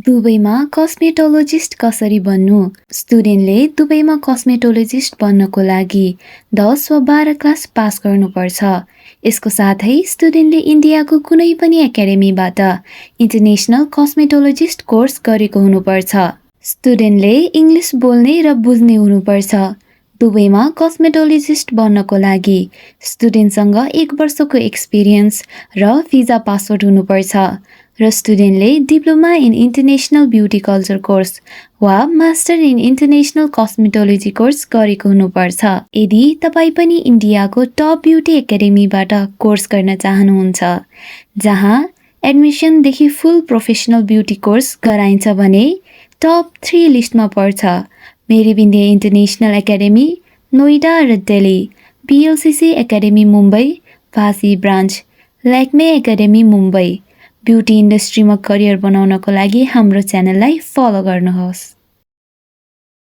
दुबईमा कस्मेटोलोजिस्ट कसरी बन्नु? स्टुडेन्टले दुबईमा कस्मेटोलोजिस्ट बन्नको लागि 10 वा 12 क्लास पास गर्नुपर्छ। यसको साथै स्टुडेन्टले इन्डियाको कुनै पनि एकाडेमीबाट इन्टरनेसनल कस्मेटोलोजिस्ट कोर्स गरेको हुनुपर्छ। स्टुडेन्टले इङ्ग्लिस बोल्ने र बुझ्ने हुनुपर्छ। दुबईमा कस्मेटोलोजिस्ट बन्नको लागि स्टुडेन्टसँग 1 वर्षको एक्सपिरियन्स र भिजा पासपोर्ट हुनुपर्छ र स्टुडेन्टले diploma in international beauty culture course वा master in international cosmetology course गरेको हुनुपर्छ। यदि तपाईँ पनि इन्डियाको टप ब्युटी एकाडेमीबाट कोर्स गर्न चाहनुहुन्छ जहाँ एडमिसनदेखि फुल प्रोफेसनल ब्युटी कोर्स गराइन्छ भने टप 3 लिस्टमा पर्छ मेरीबिन्दिया इन्टरनेसनल एकाडेमी, नोइडा र दिल्ली, BLCC एकाडेमी मुम्बई, फासी branch, Lakme academy Mumbai. Beauty इन्डस्ट्रीमा करियर बनाउनको लागि हाम्रो च्यानललाई फलो गर्नुहोस्।